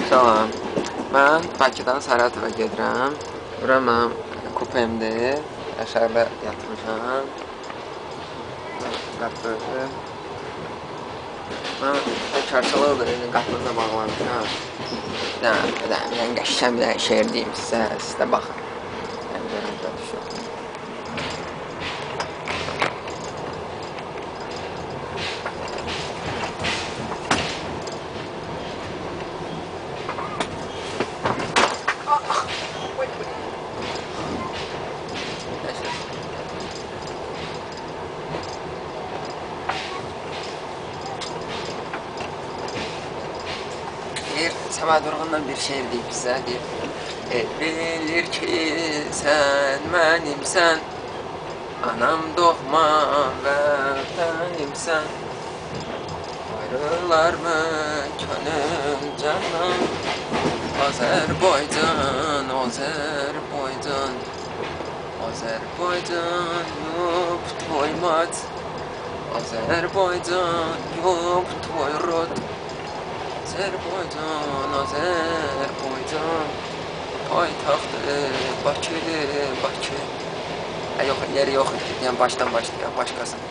Salam. Mən Bakıdan Saratova gedirəm. Bura mənim kupemdir. Aşağıda yatmışam. Qapı. Mən bekarçılıqdır, indi qapını da bağlamışam. Bir dənə qəşəng bir dənə şeir deyim sizə, siz də baxın. Yəni görüm də düşür. Səməd Vurğundan bir şeir deyib bizə, deyir. El bilir ki, sən mənimsən, anam doğma vətənimsən. Ayrılar mı könül canım? Azərbaycan, Azərbaycan, Azərbaycan, ёб твой мать, Azərbaycan, ёб твой род. Azərbaycan, Azərbaycan, paytaxtı Bakıdır, Bakı. Yox, yeri yox idi, yəni başdan başlayaq, başqasını.